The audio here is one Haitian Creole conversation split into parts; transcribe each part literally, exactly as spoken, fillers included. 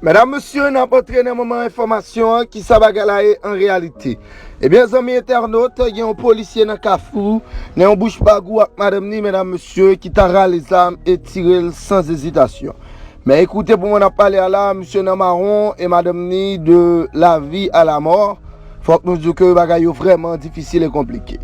Medam, mesye, n ap antre nan moman enfòmasyon an. Kisa bagay la ye an reyalite? Ebyen, zanmi entènot, gen yon polisye nan Kafou, nan yon bouch pagou ak madanm ni, medam, mesye, ki ta rale zam e tire l san ezitasyon. Men ekoute, pou mwen ap pale a la, misye nan mawon e madanm ni de lavi a lamò. Fòk nou di ke bagay yo vrèman difisil e konplike.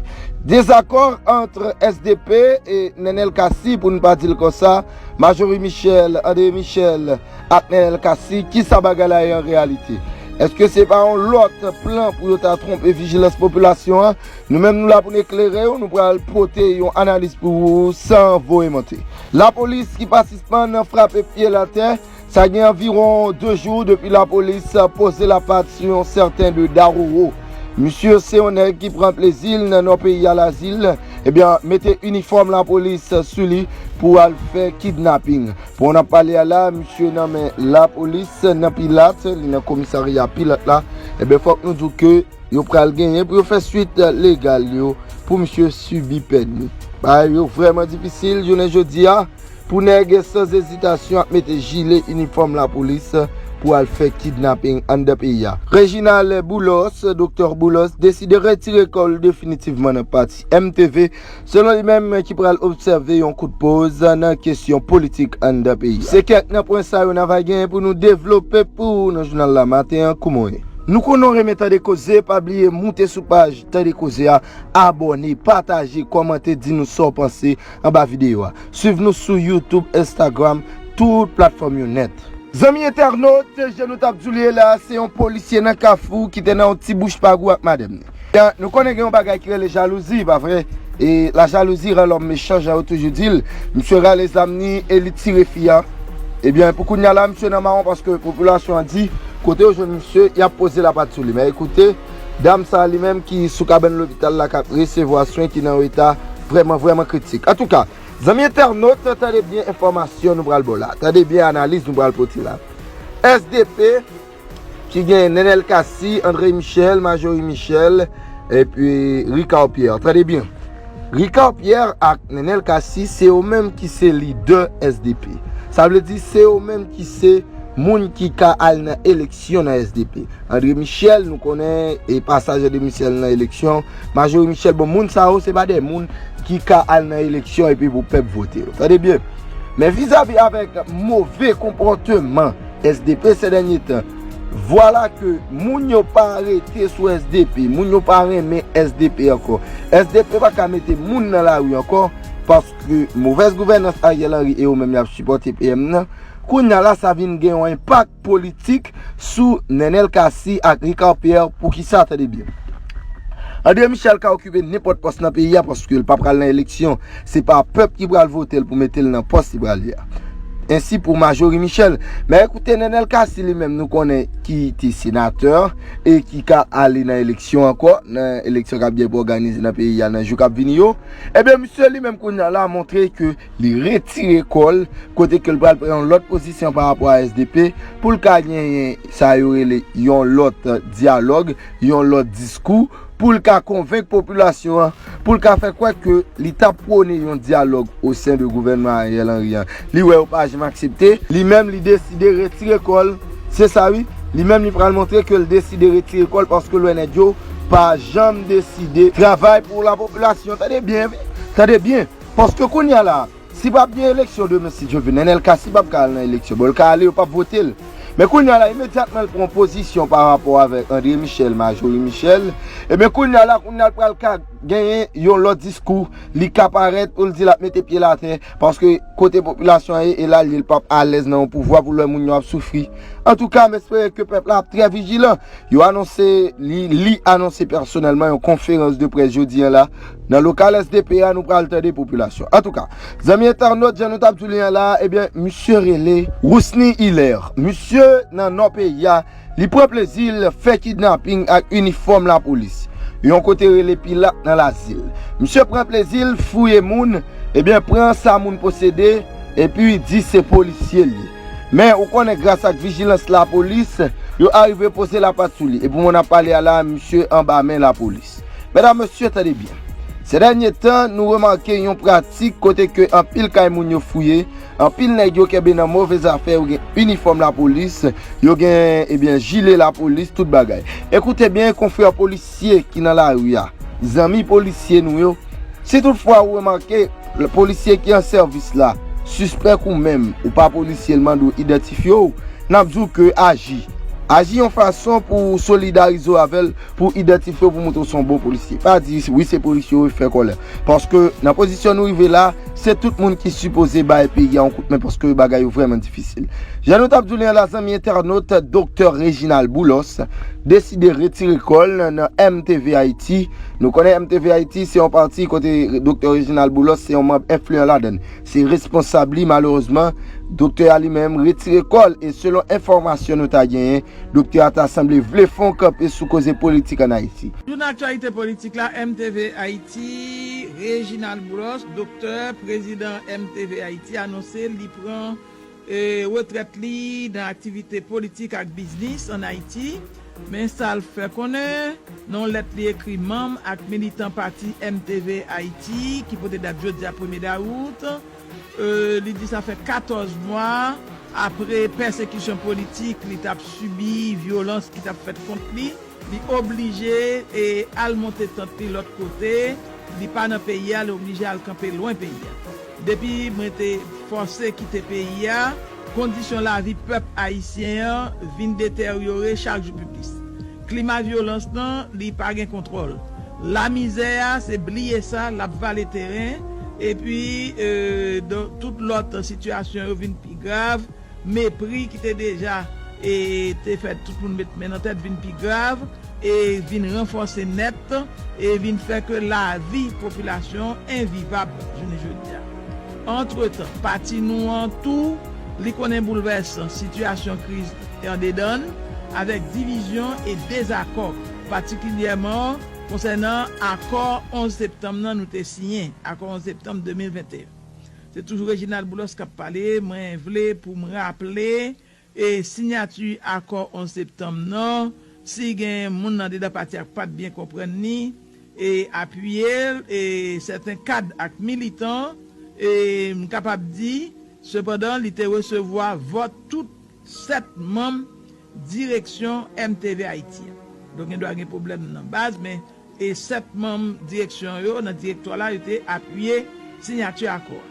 Dezakò ant S D P e Nenel Cassy, pou n pa di l konsa, Marjorie Michel, André Michel ak Nenel Cassy, kisa bagay la ye an reyalite? Èske se pa yon lòt plan pou yo ta twonpe vijilans popilasyon an? Nou menm, nou la pou n eklere w, nou pral pote yon analiz pou ou san voye monte. Lapolis ki pa sispann frape pye l atè, sa gen anviwon de jou depi lapolis poze lapat sou yon sèten de Daroro. Misye se yon nèg ki pran plezi l nan nò peyi a, Lazil, ebyen, mete inifòm lapolis sou li pou al fè kidnaping. Pou n ap pale a la, misye nan men lapolis nan Pilat, li nan komisarya Pilat la. Ebyen, fòk nou di w ke yo pral genyen pou yo fè swit legal yo pou misye sibi pèn li. Bagay yo vrèman difisil jounen jodi a pou nèg san ezitasyon ap mete jile inifòm lapolis pou al fè kidnaping anndan peyi a. Reginald Boulos, Doktè Boulos, deside retire kò l definitivman nan pati M T V, selon li menm ki pral obsève yon kout poz nan kesyon politik anndan peyi a. Se kèk nan pwen sa yo n ava genyen pou nou devlope pou ou nan jounal la maten an. Kouman w ye? Nou konnen w renmen tande koze, pa bliye moute sou paj Tande Koze a, abòne, pataje, kòmante, di nou sa w panse anba videyo a. Swiv nou sou YouTube, Instagram, tout platfòm yo nèt. Zanmi entènot, jan nou t ap di w li ye la, se yon polisye nan Kafou ki te nan yon ti bouch pagou ak madanm li. Ebyen, nou konnen gen yon bagay ki rele jalouzi, pa vre? E la jalousie rend l'homme méchant, jan yo toujou di l. Misye rale zam ni e li tire fi a. Ebyen, pou kounye a la, misye nan mawon paske popilasyon an di, kote yo jwenn misye, y ap poze lapat sou li. Men ekoute, dam sa a li menm ki sou kabann lopital la k ap resevwa swen, ki nan yon eta vrèman, vrèman kritik. Antouka, zanmi entènot, tande byen enfòmasyon nou pral ba w la. Tande byen analiz nou pral pote la. S D P, ki gen Nenel Cassy, André Michel, Marjorie Michel, epi Ricard Pierre. Tande byen. Ricard Pierre ak Nenel Cassy, se yo menm ki se lidè S D P. Sa vle di, se yo menm ki se moun ki ka al nan eleksyon nan S D P. André Michel, nou konnen, e pasaj André Michel nan eleksyon. Marjorie Michel, bon, moun sa yo, se pa de moun ki ka al nan eleksyon epi pou pèp vote yo. Tande byen. Men vizavi avèk move konpòteman S D P se dènye tan, vwala ke moun yo pa rete sou S D P, moun yo pa renmen S D P ankò. S D P pa ka mete moun nan lari ankò, paske movèz gouvènans Ariel Henry e yo menm y ap sipòte P M nan. Kounye a la, sa vin gen yon enpak politik sou Nenel Cassy ak Ricard Pierre. Poukisa? Tande byen. André Michel ka okipe nenpòt pòs nan peyi a paske l pa pral nan eleksyon. Se pa pèp ki pral vote l pou mete l nan pòs li pral ye a. Ensi pou Marjorie Michel. Men ekoute, Nenel Cassy li menm, nou konnen ki te senatè e ki ka ale nan eleksyon ankò, nan eleksyon k ap gen pou òganize nan peyi a nan jou k ap vini yo. Ebyen, misye li menm kounye a la montre ke li retire kò l, kote ke l pral pran yon lòt pozisyon pa rapò a S D P, pou l ka genyen sa yo rele yon lòt dyalòg, yon lòt diskou, pou l ka konvenk popilasyon an, pou l ka fè kwè ke li t ap pwone yon dyalòg o sen de gouvènman Ariel Henry an. Li wè yo pa janm aksepte, li menm li deside retire kò l. Se sa wi, li menm li pral montre ke l deside retire kò l paske l wè nèg yo pa janm deside travay pou lapopilasyon. Tande byen, tande byen. Paske kounye a la, si p ap gen eleksyon demen, si Dye vle, Nenel Cassy p ap ka al nan eleksyon. Bon, l ka ale, yo p ap vote l. Men kounye a la, imedyatman l pran pozisyon pa rapò avèk André Michel, Marjorie Michel, ebyen kounye a la, kounye a l pral ka genyen yon lòt diskou, li ka parèt pou l di l ap mete pye l atè, paske kote popilasyon an ye, e la l ye, l p ap alèz nan yon pouvwa pou l wè moun yo ap soufri. Antouka, m espere ke pèp la ap trè vijilan. Yo anonse, li, li anonse pèsonèlman yon konferans de près jodi a la. Nan lokal S D P a, nou pral tande popilasyon. Antouka, zanmi entènot, jan nou t ap di w li a la, ebyen, misye rele Rousny Hilaire. Misye nan nò peyi a, li pran plezi l fè kidnaping ak inifòm lapolis. Yon kote rele Pilat nan Lazil. Misye pran plezi l fouye moun, ebyen, pran sa moun posede, epi di se polisye l ye. Men, ou konnen, gras ak vijilans lapolis, yo arive poze lapat sou li. Epi moun ap pale a la, misye anba men lapolis. Medam, mesye, tande byen. Sè dènye tan, nou remake yon pratik kote ke anpil kay moun yo fouye, anpil nèg yo kenbe nan move zafè, yo gen inifòm lapolis, yo gen, ebyen, jile lapolis, tout bagay. Ekoute byen, konfrè polisye ki nan lari a, zanmi polisye nou yo, si toutfwa ou remake, polisye ki an sèvis la, sispèk ou menm, ou pa polisye, l mande w idantifye w, n ap di w ke aji. Aji yon fason pou w solidarize w avè l, pou w idantifye w, pou w montre w se yon bon polisye. Pa di, wi, se polisye yo, fè kòlè. Paske nan pozisyon nou rive la, se tout moun ki sipoze bay peyi a yon kout men, paske bagay yo vrèman difisil. Jan nou t ap di w li an la, zanmi entènot, Doktè Reginald Boulos deside retire kò l nan M T V Ayiti. Nou konnen M T V Ayiti se yon pati kote Doktè Reginald Boulos se yon manm enfliyan ladan l. Se responsab li, malerezman, doktè a li menm retire kò l, e selon enfòmasyon nou ta genyen, doktè a ta sanble vle fè yon kanpe sou koze politik ann Ayiti. Jounal aktyalite politik la, M T V Ayiti, Reginald Boulos, doktè, prezidan M T V Ayiti, anonse li pran, e, retrèt li nan aktivite politik ak biznis ann Ayiti. Men sa l fè konnen, nan yon lèt li ekri manm ak militan pati M T V Ayiti, ki pote dat jodi a premye dawout, e, li di sa fè katòz mwa, apre pèsekisyon politik li t ap sibi, vyolans ki t ap fèt kont li, li oblije, e, al monte tant li lòt kote, li pa nan peyi a, li oblije al kanpe lwen peyi a. Depi mwen te fòse kite peyi a, kondisyon lavi pèp ayisyen an vin deteryore chak jou pi plis. Klima vyolans lan, li pa gen kontwòl. Lamizè a, se bliye sa, l ap vale teren, epi, e, don, tout lòt sitiyasyon yo vin pi grav. Mepri ki te deja, e, te fè tout moun met men nan tèt vin pi grav, e vin ranfòse nèt, e vin fè ke lavi popilasyon envivab jounen jodi a. Antretan, pati nou an tou, li konnen boulvèsman sitiyasyon kriz andedan l, avèk divizyon e dezakò, patikilyèman konsènan akò onz septanm nan nou te siyen, akò onz septanm de mil venteyen. Se toujou Reginald Boulos k ap pale, mwen vle pou m raple, e, siyati akò onz septanm nan, si gen moun anndedan pati a k pa t byen konprann li, e, apiye l, e, sèten kad ak militan, e, m kapab di, sepandan, li te resevwa vòt tout sèt manm direksyon M T V Ayiti a. Donk, gen dwa gen pwoblèm nan baz, men, e, sèt manm direksyon yo nan direktwa la, yo te apiye siyati akò a.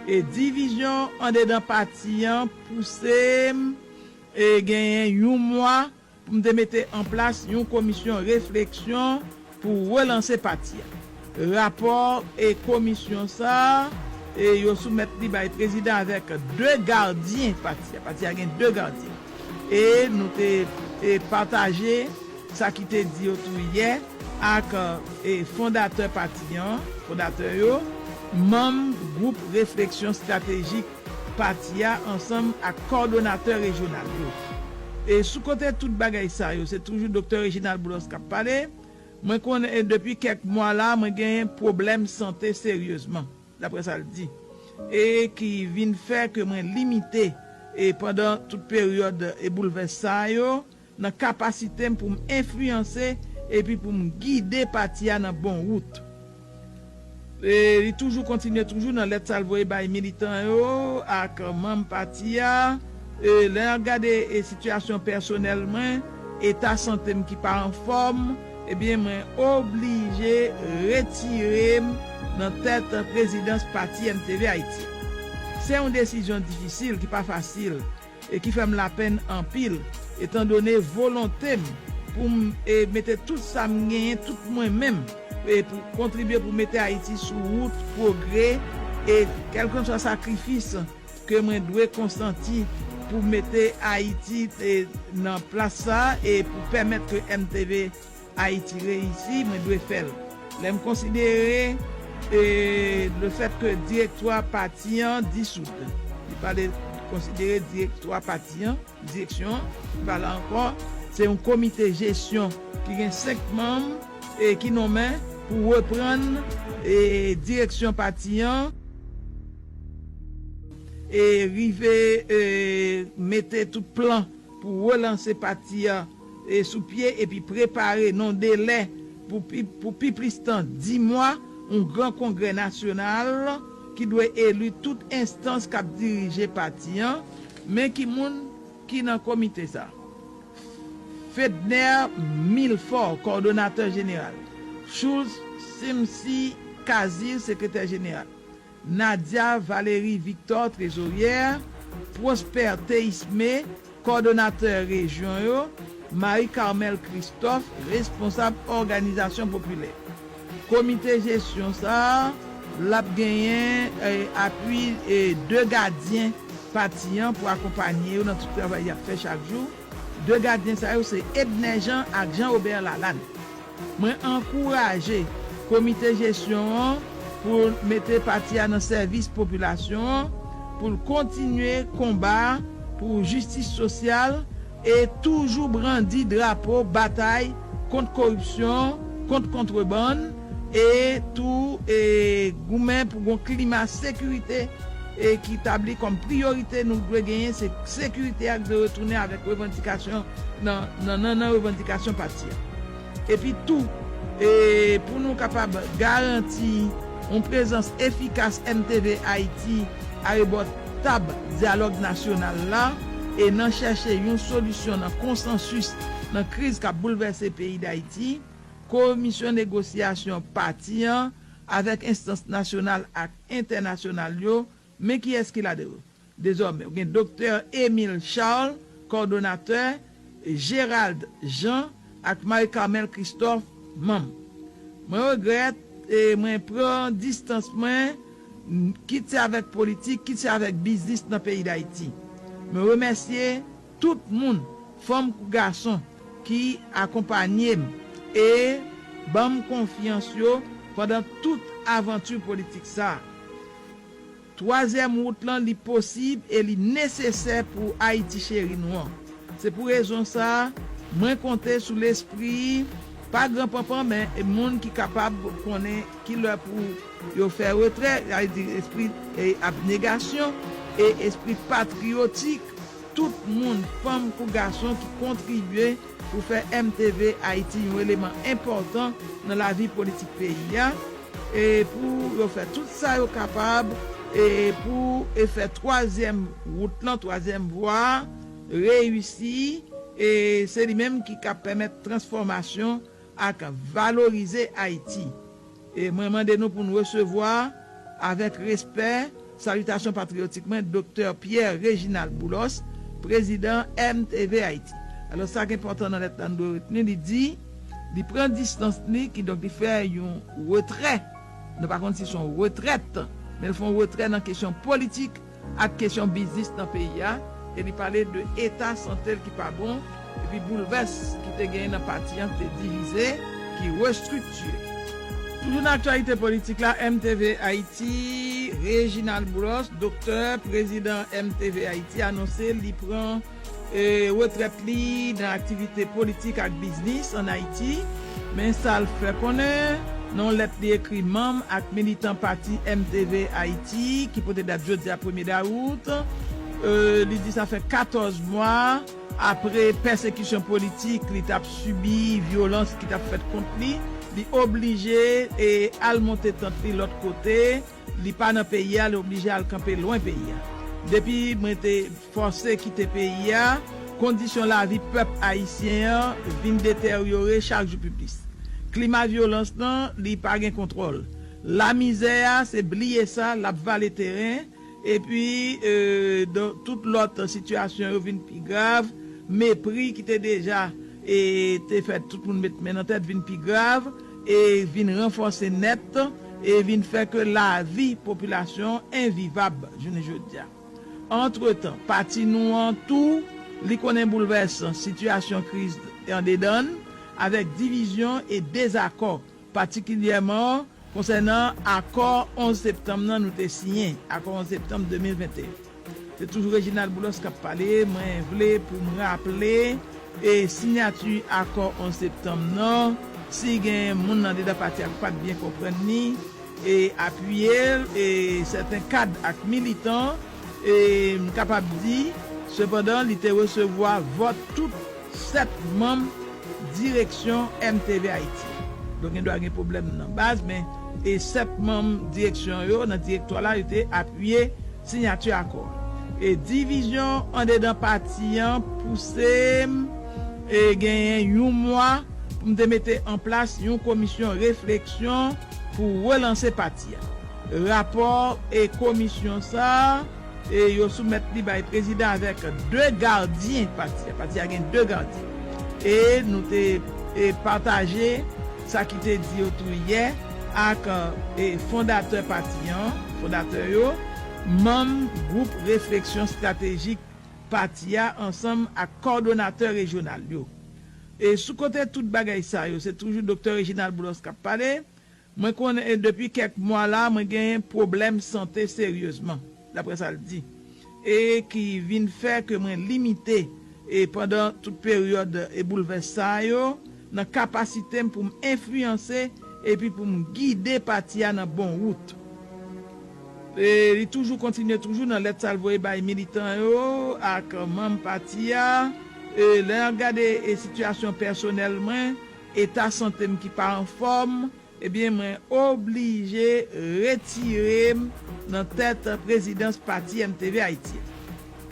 E divizyon andedan pati an pouse m, e, genyen yon mwa pou m te mete an plas yon komisyon refleksyon pou relanse pati a. Rapò e komisyon sa a, e yo soumèt li bay prezidan avèk de gadyen pati a. Pati a gen de gadyen. E nou te, e, pataje sa ki te di yo tou yè ak, e, fondatè pati an, fondatè yo, manm gwoup refleksyon estratejik pati a ansanm ak kòdonatè rejyonal yo. E sou kote tout bagay sa yo, se toujou Doktè Reginald Boulos k ap pale. Mwen konnen, e, depi kèk mwa la, mwen genyen pwoblèm sante seryezman, daprè sa l di, e ki vin fè ke mwen limite, e pandan tout peryòd, e boulvès sa yo, nan kapasite m pou m enfliyanse epi pou m gide pati a nan bon wout. E li toujou kontinye toujou nan lèt sa l voye bay militan yo ak manm pati a. E lè n ap gade, e, sitiyasyon pèsonèl mwen, eta sante m ki pa anfòm, ebyen, mwen oblije retire m nan tèt prezidans pati M T V Ayiti. Se yon desizyon difisil ki pa fasil e ki fè m lapenn anpil, etandone volonte m pou m, e, mete tout sa m genyen, tout mwen menm, e, pou kontribye pou mete Ayiti sou wout pwogrè, e kèlkanswa sakrifis ke mwen dwe konsanti pou mete Ayiti, e, nan plas sa, e pou pèmèt ke M T V Ayiti reyisi, mwen dwe fè l. Lè m konsidere, e, le fèt ke direktwa pati an disoud, li pale, konsidere direktwa pati an, direksyon an, li pale ankò, se yon komite jesyon ki gen senk manm, e, ki nonmen pou reprann, e, direksyon pati an, e rive, e, mete tout plan pou relanse pati a, e, sou pye epi prepare nan delè pou pi, pou pi plis tan dis mwa yon gran kongrè nasyonal ki dwe eli tout enstans k ap dirije pati an, men ki moun ki nan komite sa? Fedner Milfort, kòdonatè jeneral. Schulz Simsi Kazir, sekretè jeneral. Nadia Valery Victor, trezoryè. Prosper Theismé, kòdonatè rejyon yo. Marie Carmelle Christophe, responsab òganizasyon popilè. Komite jesyon sa a, l ap genyen, eh, apui, eh, de gadyen pati an pou akonpanye yo nan tout travay y ap fè chak jou. De gadyen sa yo se Edner Jean ak Jean Robert Lalanne. Mwen ankouraje komite jesyon an pou l mete pati a nan sèvis popilasyon an, pou l kontinye konba pou jistis sosyal e toujou brandi drapo batay kont koripsyon, kont kontrebann, e tou, e goumen pou gon klima sekirite, e ki tabli kòm priyorite nou dwe genyen, se sekirite a ki dwe retounen avèk revandikasyon nan, nan, nan, nan revandikasyon pati a. Epi tou, e pou nou kapab garanti yon prezans efikas M T V Ayiti arebò tab dyalòg nasyonal la, e nan chèche yon solisyon nan konsansis nan kriz k ap boulvèse peyi Dayiti, komisyon negosyasyon pati an avèk enstans nasyonal ak entènasyonal yo, men kiyès ki ladan yo? Dezòmè, ou gen Doktè Émile Charles, kòdonatè, Gérald Jean ak Marie Carmelle Christophe, manm. Mwen regrèt e mwen pran distans mwen, kit se avèk politik, kit se avèk biznis nan peyi Dayiti. Mwen remèsye tout moun, fanm kou gason, ki akonpanye m e ban m konfyans yo pandan tout avanti politik sa a. Twazyèm wout lan, li posib e li nesesè pou Ayiti cheri nou an. Se pou rezon sa a, mwen konte sou lespri, pa gran panpan, men moun ki kapab konnen ki lè pou yo fè retrè, sa vle di espri, e, abnegasyon e espri patriyotik, tout moun, fanm kou gason, ki kontribye pou fè M T V Ayiti yon eleman enpòtan nan lavi politik peyi a, e pou yo fè tout sa yo kapab, e pou, e fè twazyèm wout lan, twazyèm vwa a reyisi, e se li menm ki ka pèmèt transfòmasyon ak valorize Ayiti. E mwen mande nou pou n resevwa avèk respè salitasyon patriyotik mwen, Doktè Pierre Réginald Boulos, prezidan M T V Ayiti. Alò, sa k enpòtan nan lèt la, nou dwe retni, li di, li pran distans li, kidonk li fè yon retrè. Nou pa konn si se yon retrèt, men l fè yon retrè nan kesyon politik ak kesyon biznis nan peyi a, e li pale de eta sante l ki pa bon, epi boulvès ki te genyen nan pati an ki te divize, ki restriktire. Toujou nan aktyalite politik la, M T V Ayiti, Réginald Boulos, doktè, prezidan M T V Ayiti, anonse li pran, e, retrèt li nan aktivite politik ak biznis ann Ayiti. Men sa l fè konnen nan yon lèt li ekri manm ak militan pati M T V Ayiti, ki pote dat jodi a, premye dawout, e, li di sa fè katòz mwa apre pèsekisyon politik li t ap sibi, vyolans ki t ap fèt kont li, li oblije, e, al monte tant li lòt kote. Li pa nan peyi a, li oblije al kanpe lwen peyi a. Depi mwen te fòse kite peyi a, kondisyon lavi pèp ayisyen an vin deteryore chak jou pi plis. Klima vyolans lan, li pa gen kontwòl. Lamizè a, se bliye sa, l ap vale teren, epi, e, don, tout lòt sitiyasyon yo vin pi grav, mepri ki te deja, e, te fè tout moun met men nan tèt vin pi grav, e vin ranfòse nèt, e vin fè ke lavi popilasyon envivab jounen jodi a. Antretan, pati nou an tou, li konnen boulvèsman, sitiyasyon kriz andedan l, avèk divizyon e dezakò, patikilyèman konsènan akò onz septanm nan nou te siyen, akò onz septanm de mil venteyen. Se toujou Réginald Boulos k ap pale, mwen vle pou m raple, e siyati akò onz septanm nan, si gen moun nan dedan pati a ki pa t byen konprann li, e apiye l, e sèten kad ak militan, e m kapab di, sepandan, li te resevwa vòt tout sèt manm direksyon M T V Ayiti. Donk, gen dwa gen pwoblèm nan baz, men E sèt manm direksyon yo nan direktwa la, yo te apiye siyati akò. E divizyon andedan pati an pouse m e genyen yon mwa pou m te mete an plas yon komisyon refleksyon pou relanse pati a. Rapò e komisyon sa a, e yo soumèt li bay prezidan avèk de gadyen pati a. Pati a gen de gadyen. E nou te e pataje sa ki te di yo tou yè ak e fondatè pati an, fondatè yo, manm gwoup refleksyon estratejik pati a ansanm ak kòdonatè rejyonal yo. E sou kote tout bagay sa yo, se toujou Doktè Reginald Boulos k ap pale. Mwen konnen e depi kèk mwa la, mwen genyen pwoblèm sante seryezman, daprè sa l di, e ki vin fè ke mwen limite e pandan tout peryòd e boulvès sa yo nan kapasite m pou m enfliyanse epi pou m gide pati a nan bon wout. E li toujou kontinye toujou nan lèt sa l voye bay militan yo ak manm pati a. E lè n ap gade e sitiyasyon pèsonèl mwen, eta sante m ki pa anfòm, ebyen mwen oblije retire m nan tèt prezidans pati M T V Ayiti.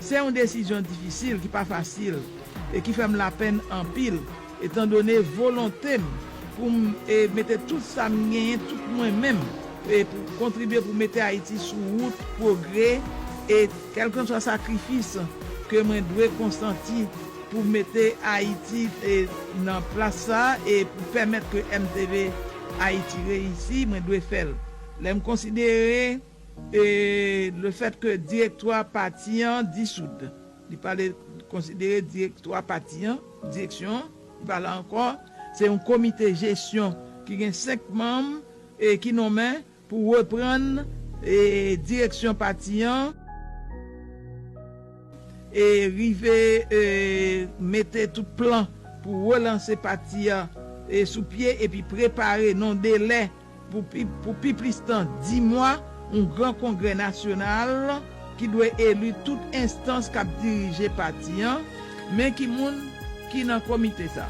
Se yon desizyon difisil ki pa fasil e ki fè m lapenn anpil, etandone volonte m pou m e mete tout sa m genyen, tout mwen menm, e pou kontribye pou mete Ayiti sou wout pwogrè, e kèlkanswa sakrifis ke mwen dwe konsanti pou mete Ayiti e nan plas sa a e pou pèmèt ke M T V Ayiti reyisi, mwen dwe fè l. Lè m konsidere e lefèt ke direktwa pati an disoud, li pale, konsidere direktwa pati an, direksyon an, li pale ankò, se yon komite jesyon ki gen senk manm e ki nonmen pou reprann e direksyon pati an e rive e mete tout plan pou relanse pati an e sou pye epi prepare nan delè pou pi, pou pi plis tan dis mwa, yon gran kongrè nasyonal ki dwe eli tout enstans k ap dirije pati an, men ki moun ki nan komite sa.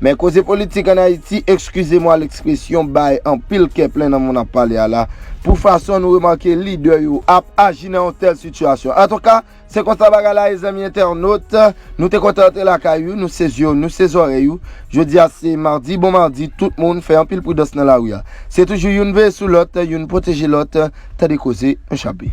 Men koze politik ann Ayiti, eskize mwa lekspresyon, bay anpil kè plen nan moun ap pale a la, pou fason nou remake lidè yo ap aji nan yon tèl sitiyasyon. Antouka, se konsa bagay la ye, zanmi entènot. Nou te kontan antre lakay ou, nou se zye w, nou se zòrèy ou. Jodi a se madi, bon madi, tout moun fè anpil pridans nan lari a. Se toujou youn veye sou lòt, youn pwoteje lòt, tande koze, nou chape.